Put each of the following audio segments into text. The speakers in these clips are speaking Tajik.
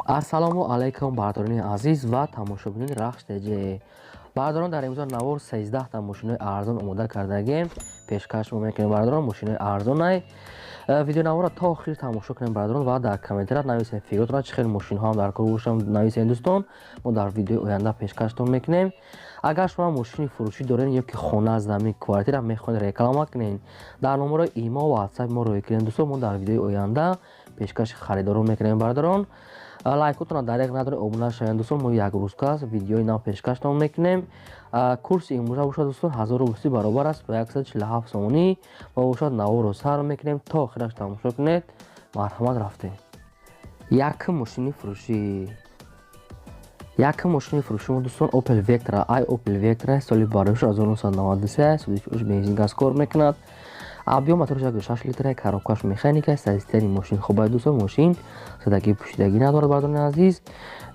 Ассалому алайкум, бардорони азиз ва тамошобинони Рахш ТЖ. Бардорон, дар имрӯза навор 13 та мошинои арзон омода кардагем, пешкаш мо мекунем. Бардорон, мошинои арзонай. Видеонаворро то охир тамошо кунем, бардорон, ва дар комментария нависем фикротонро, чӣ хел мошинҳоам дар кор бошам, нависем, дӯстон. Мо дар видеои оянда пешкаштон мекунем. Агар шумо мошини фурӯшӣ доред ё ки хона, замин, квартира мехоҳед реклама кунед, дар номерои имо ва ватсапи мо рӯй кунед, дӯстон. Мо дар видеои оянда пешкаши харидорон мекунем. Бардорон, лайкотонро дареғ надоред, обуна шавед, дӯстон. Мо як рӯз кас видеои нав пешкаштон мекунем. Курси имрӯза бошад, дӯстон, 1000 рубли баробар аст ба 147 сомонӣ. Мо бошад наворро сар мекунем, то охираш тамошо кунед. Марҳамат, рафтем. Якум мошини фурӯшӣ. Якум мошини фурӯши мо, дӯстон, Opel Vectra i. Opel Vectra соли барош 1993, сӯзиши бензин, газ кор мекунад. Объём мотораш 1,6 литра, коробкаш механика, состояние мошин хуб аст, дӯстон. Мошин задагӣ пӯшидагӣ надорад, бардорони азиз.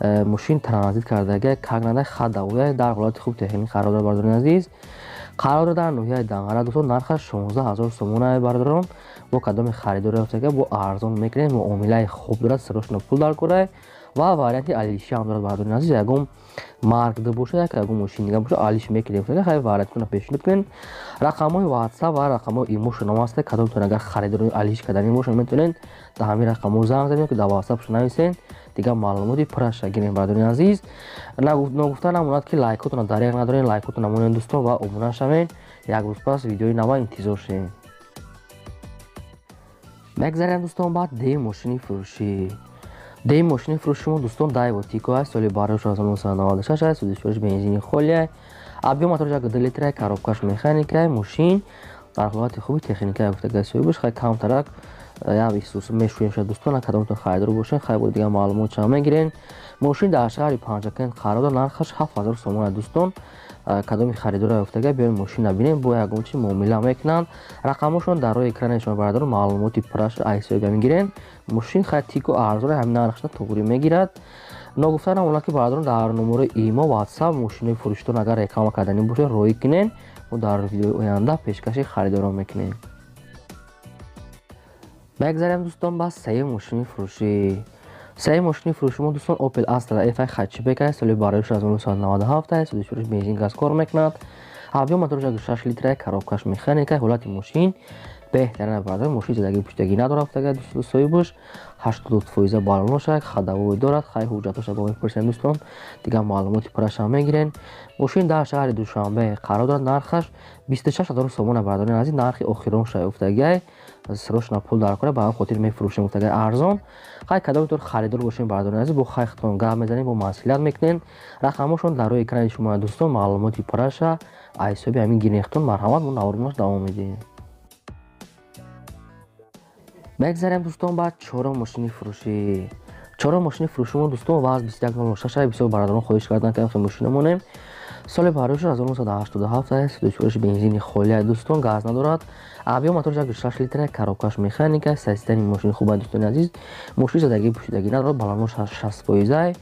Мошин транзит кардага, как нада ходовой, дар ҳолати хуб техникӣ қарор дорад, бардорони азиз. Қарор дорад дар ноҳияи Данғара, дӯстон. Нархаш 16 000 сомона, бардорон. Бо кадоми харидор ёфтага, бо арзон мекунем. Муомилаи хуб дорад, срочно пул дар кора ва варианти алиши ҳам дорад, бардорони азиз. Ягон маркда бошад, як ягон мошин дига бошад, алиш мекунем. Хай, вариантона пешниҳод кунед. Рақамҳои ватсап ва рақамҳои имошон ҳам ҳаста. Кадомтон агар харидори алиш кардани бошад, метавонед дар ҳамин рақамҳо занг занед ки дар ватсапшон нависед, дигар маълумоти пурраша гирем, бардорони азиз. Ногуфта намонад, ки лайкотонро дареғ надоред, лайкотон намонед, дӯстон, ва обуна шавед. Як рӯз пас видеои нава интизор шавед. Мегзарем, дӯстон, баъд дуюм мошини фурӯшӣ. Дуюм мошини фурӯши мо, дӯстон, Дайво Тико аст. Соли барош 1996 аст, сӯзишвориш бензини холия, объём мотораш 1,2 литра, коробкаш механика. Мошин дар ҳолати хуби техника гуфтага соҳибаш. Хай, камтарак як исус мешӯем шуд, дӯстон. Кадомтон харидор бошед, хай, бо дигар маълумот чанд мегирен. Мошин дар шаҳри Панҷакент қарор дорад, нархаш 7000 сомон, дӯстон. Кадоми харидора ёфтага, биёен мошина бинем, бо ягон чи муомила мекунанд. Рақамҳошон дар рӯи экрани шумо, бардорон, маълумоти пурраш айсоига мегирен. Мошин хай Тико арзона, ҳамин нархшна туғрӣ мегирад. Ногуфта намонад, ки, бардорон, дар номерои имо, ватсап мошинои фурӯшитон агар реклама карданӣ бошед, роӣ кунед, мо дар видеои оянда пешкаши харидорон мекунем. Мегзарем, дӯстон, ба сеюм мошини фурӯшӣ. Сеюм мошини фурӯши мо, дӯстон, Opel Astra F хэтчбек аст. Соли бароиш 1997 аст, сӯзишвориш бензин, газ кор мекунад, объём мотораш 1,6 литра, коробкаш механика. Ҳолати мошин беҳтарин, бардор. Мошин задагӣ пӯшидагӣ надорад, гуфтага соҳибаш. 82 фоиза балоноша, ходовой дорад. Хай, ҳуҷҷатоша бо мепурсем, дӯстон, дигар маълумоти пуррашам мегирен. Мошин дар шаҳри Душанбе қарор дорад, нархаш 26 000 сомона, бардорони азиз. Нархи охиронша гуфтагиай, срочно пул дар кора, ба ҳамин хотир мефурӯшем, гуфтагиай арзон. Хай, кадомтон харидор бошем, бардорони азиз, бо хай худтон гап мезанем, бо маслиҳат мекунем. Рақамҳошон дар рӯи экрани шумо, дӯстон, маълумоти пурраша аз ҳисоби ҳамин гирехтон. Марҳамат, мо навормош давом медиҳем. Мегзарем, дӯстон, ба чорум мошини фурӯшӣ. Чорум мошини фурӯши мо, дӯстон, ВАЗ 2106. Бисёр бародарон хоҳиш карданд, ки мошина монем. Соли бароиш 1987 аст, сӯзишвориш бензини холия, дӯстон, газ надорад, объём мотораш 1,6 литра, коробкаш механика. Состояние мошини хуб, дӯстони азиз. Мошин задагӣ пӯшидагӣ надорад, баланош 60 фоиза.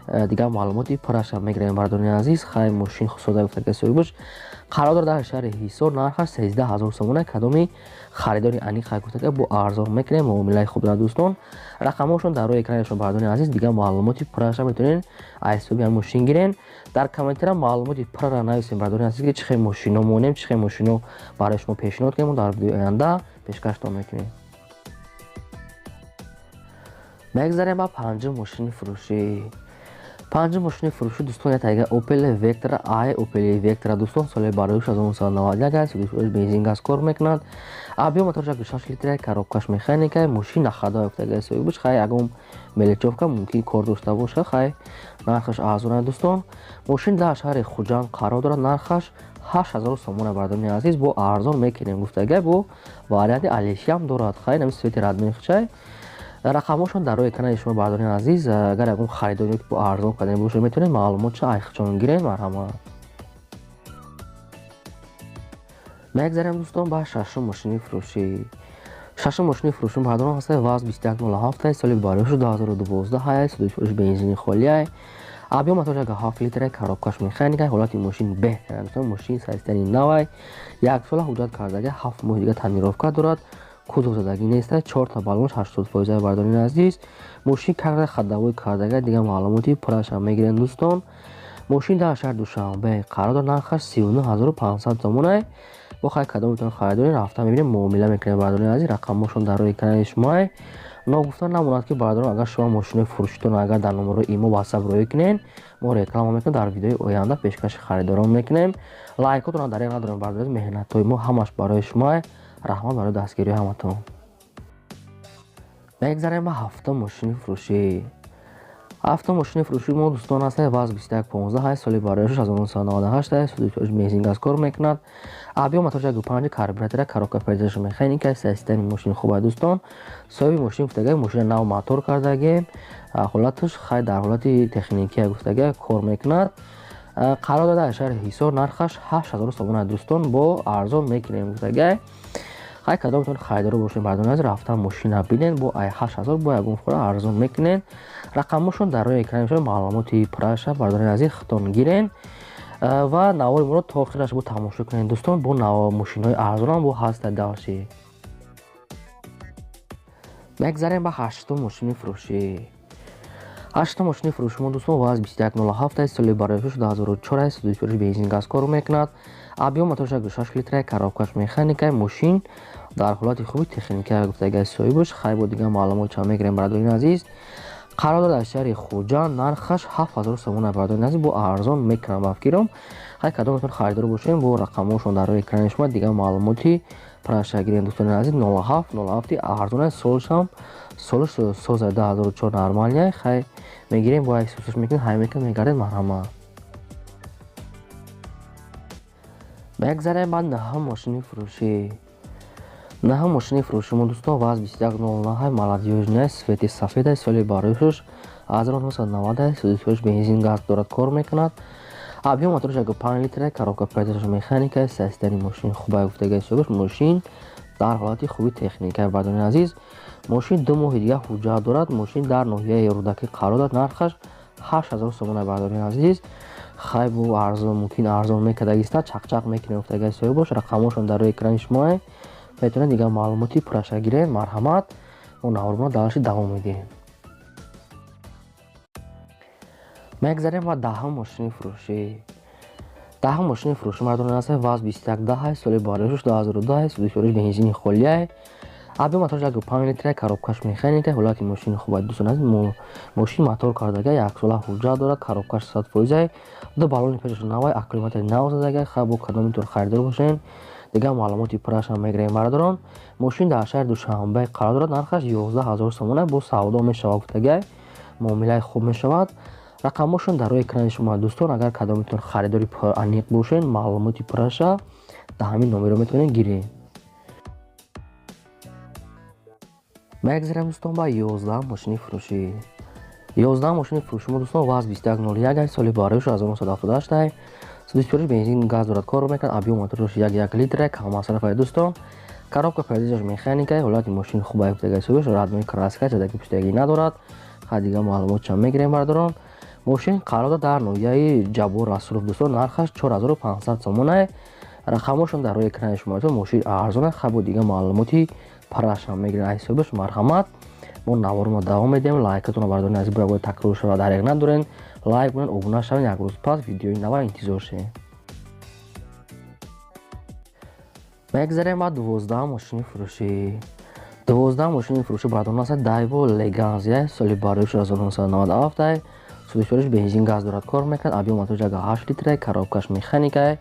Дигар маълумоти пурраша мегирем, бардорони азиз. Хай, мошин сода, гуфтага соҳибаш. Қарор дорад дар шаҳри Ҳисор, нархаш 13 000 сомона. Кадоми харидори аниқ, хай, гуфтага, бо арзон мекунем, муомилаи хуб дорад, дӯстон. Рақамҳошон дар рӯи экранашон, бардорони азиз, дигар маълумоти пурраша метавонед аз ҳисоби ҳамин мошин гирен. Дар комментария маълумоти пурра нависем, бардорони азиз, ки чӣ хел мошино монем, чӣ хел мошино барои шумо пешниҳод кунем, дар видеои оянда пешкаштон мекунем. Мегзарем ба панҷум мошини фурӯшӣ. Панҷум мошини фурӯшӣ, дӯстон, як тайга Opel Vectra i. Opel Vectra, дӯстон, соли бароиш 1991 аст, сӯзишвориш бензин, газ кор мекунад, объём мотораш 1,6 литра, коробкаш механика. Мошин на ходу, гуфтага соҳибаш. Хай, ягон мелочёвка мумкин кор дошта боша. Хай, нархаш арзон, дӯстон. Мошин дар шаҳри Хуҷанд қарор дорад, нархаш 8000 сомона, бардорони азиз. Бо арзон мекунем, гуфтага, бо варианти алишиам дорад. Хай, нами цвети родной хчай. Рақамҳошон дар рӯи экрани шумо, бардорони азиз. Агар ягон харидор бо арзон кардани бошад, метавонед маълумотша айхчон гирем. Марҳамат. Мегзарем, дӯстон, ба шашум мошини фурӯшӣ. Шашум мошини фурӯшӣ, бардорон, ҳастаи ВАЗ 2107, соли барошу 2012 ҳай, сӯзишвориш бензини холиай, объём мотораш 1,7 литра, коробкаш механика. Ҳолати мошин беҳтарин, дӯстон. Мошин состояние навай, як сола ҳуҷҷат кардага, 7 моҳи дига тонировка дорад. Кузов задагӣ нест, 4 та баллонш 80% бардорони азиз. Мошин карда ходовой кардага, дигар маълумоти пурашам мегирем, дӯстон. Мошин дар шаҳри Душанбе қарор дорад, нархаш 39 500 сомонай. Бо хай кадомтон харидорӣ, рафта мебинем, муомила мекунем, бардорони азиз. Рақамҳошон дар рӯи экрани шумоай. Ногуфта намонад, ки бардорон, агар шумо мошинои фурӯшитон агар дар номерои имо, ватсап роӣ кунен, мо реклама мекунем, дар видеои оянда пешкаши харидорон мекунем. Лайкотонро дареғ надорем, бардорон. Меҳнатҳои мо ҳамаш барои шумоай. Раҳмат барои дастгирии ҳаматон. Мегзарем ба ҳафтум мошини фурӯшӣ. Ҳафтум мошини фурӯши мо, дӯстон, ҳастад ВАЗ 2115, соли барояш 1998, бензин, газ кор мекунад. Объём мотор 1,5, карбюратора, коробка передач механика. Состояние мошини хуба, дӯстон. Соҳиби мошин гуфтага, мошина нав мотор кардагем, ҳолаташ хай дар ҳолати техникия гуфтага, кор мекунад. Қарор дорад дар шаҳри Ҳисор, нархаш 8000 сомона, дӯстон, бо арзон мекунем гуфтага. Хай кадомтон харидоро бошед, бардон аз рафтан мошина бинен, бо ай 8000 бо ягон фура арзон мекунен. Рақамҳошон дар рӯи экрани шумо, маълумоти пурраша, бардони азиз, худтон гирен ва навори моро то охираш бо тамошо кунед, дӯстон. Бо мошинҳои арзонам бо ҳаста дальше. Мегзарем ба ҳаштум мошини фурӯшӣ. Ҳаштум мошини фурӯши мо, дӯстон, ВАЗ 2107, соли барояш 2004, судифурӯш, бензин, газ кор мекунад. Объём моторш 6 литра, коробкаш механика. Мошин дар ҳолати хуби техника гуфтагаи соҳибаш. Хай бо дигар маълумот чанд мегирем, бардорини азиз. Қарор дорад дар шаҳри Хуҷанд, нархаш 7000 сомона, бардорини азиз, бо арзон мекунам ба фикром. Хай кадомтон харидор бошем, бо рақамҳошон дар рӯи экрани шумо, дигар маълумоти пурраша гирем, дӯстони азиз. 07 07 арзона, солшам солш соза 2004, нормальный. Хай мегирем, бо як сусуш мекунем, ҳай мекунем, мегардем. Марҳамат. Мегзарем ба наҳум мошини фурӯшӣ. Наҳум мошини фурӯши мо, дӯстон, ВАЗ 2109, молодёжный, цвети сафеда, соли барояшуш 1990, судисӯш, бензин, газ дорад, кор мекунад. Объём моторш 1,5 литра, коробка передач механика. Состояние мошини хуба гуфтагаи соҳибаш, мошин дар ҳолати хуби техника, бардони азиз. Мошин 2 моҳи дигар ҳуҷҷат дорад. Мошин дар ноҳияи Рӯдакӣ қарор дорад, нархаш 8000 сомона, бардони азиз. Хай бо арзон мумкин арзон мекардагиста, чақчақ мекунем гуфтагаи соҳибош. Рақамҳошон дар рӯи экрани шумоа, метавонед дигар маълумоти пурраша гиред. Марҳамат, мо наворро дальше давом медиҳем. Мегзарем ба даҳум мошини фурӯшӣ. Даҳум мошини фурӯшӣ, мардони аст, ВАЗ 2110, соли барояш 2010, судифурӯш, бензини холияй. Объём моторш 1,5 литра, коробкаш механика. Ҳолати мошини хуба, дӯстон азиз. Мошин мотор кардага, яксола ҳуҷҷат дорад, коробкаш 100%, ду баллони пешаш навай, аккумулятори нав задага. Хай бо кадомитон харидор бошен, дигар маълумоти пуррашам мегирем, бардорон. Мошин дар шаҳри Душанбе қарор дорад, нархаш 11 000 сомона, бо савдо мешавад гуфтагай, муомилаи хуб мешавад. Рақамҳошон дар рӯи экрани шумо, дӯстон. Агар кадомитон харидори аниқ бошед, маълумоти пурраша дар ҳамин номеро метавонед гиред. Мегзарем, дӯстон, ба 11 мошини фурӯшӣ. 11 мошини фурӯши мо, дӯстон, ВАЗ 2101, соли барояш 1978, судисӯриш, бензин, газ дорад, кор мекунад. Объём моторш 1,1 литра, каммасрафа, дӯстон. Коробка передач механика. Ҳолати мошини хуба гуфтагаи соҳибаш, родной краска, задаги пуштагӣ надорад. Хай дигар маълумотшам мегирем, бардорон. Мошин қарор дорад дар ноҳияи Ҷаббор Расулов, дӯстон, нархаш 4500 сомона. Рақамҳошон дар рӯи экрани шумо. Мошин арзона. Хай бо дигар маълумоти парашам мегирем аз ҳисобаш. Марҳамат, мо наворро давом медиҳем. Лайкатонро, бардорни азиз, бояд такрор шавад, дареғ надорен. Лайк кунед, обуна шавед, як рӯз пас видеои нава интизор шавед. Мегзарем ба 12 мошини фурӯшӣ. 12 мошини фурӯшӣ, бардорон, аст Дайво Леганзия, соли барояш 1997, судишориш, бензин, газ дорад, кор мекунад. Объём мотор 1,8 литра, коробкаш механика.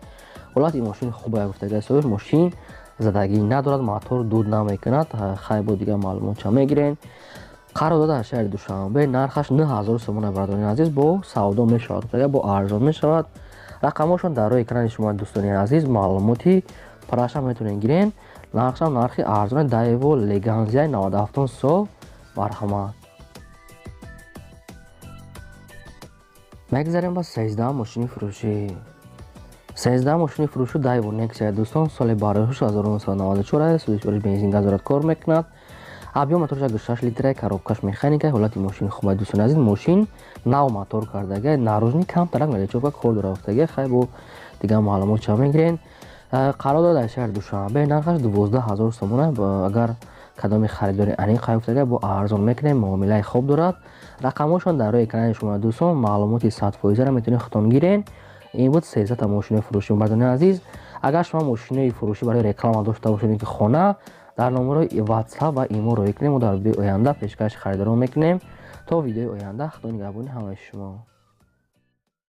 Ҳолати мошини хуба гуфтагаи соҳиб, мошин задагӣ надорад, мотор дуд намекунад. Хай бо дигар маълумотча мегирен. Қарор дорад дар шаҳри Душанбе, нархаш 9000 сомона, бардорони азиз, бо савдо мешавад, бо арзон мешавад. Рақамҳошон дар рӯи экрани шумо, дӯстони азиз, маълумоти параша метавонед гирен. Нархшам нархи арзона, Дайво Леганзияи 97 сол. Марҳамат. Мегзарем ба 13 мошини фурӯшӣ. 13 мошини фурӯшӣ Дайво Нексия, дӯстон, соли барояш 1994, судишориш, бензин, газ дорад, кор мекунад. Объём моторш 6 литра, коробкаш механика. Ҳолати мошини хуба, дӯстони азиз. Мошин нав мотор кардага, наружный камтарак мелечовка кор дора гуфтага. Хай бо дигар маълумот ча мегирен. Қарор дорад дар шаҳри Душанбе, нархаш 12 000 сомона. Агар Кадоми харидори аниқ ҳайфтага, бо арзон мекунем, муомилаи хуб дорад. Рақамҳошон дар рӯи экрани шумо, дӯстон, маълумоти 100%-ро метавонед худтон гирен. Ин буд 13та мошинои фурӯшӣ. Бардорони азиз, агар шумо мошинои фурӯшӣ барои реклама дошта бошед, ки хона, дар номерои WhatsApp ва имо роҳӣ кунем, мо дар видеои оянда пешкаши харидорон мекунем. То видеои оянда, Худо нигаҳбони ҳамаи шумо.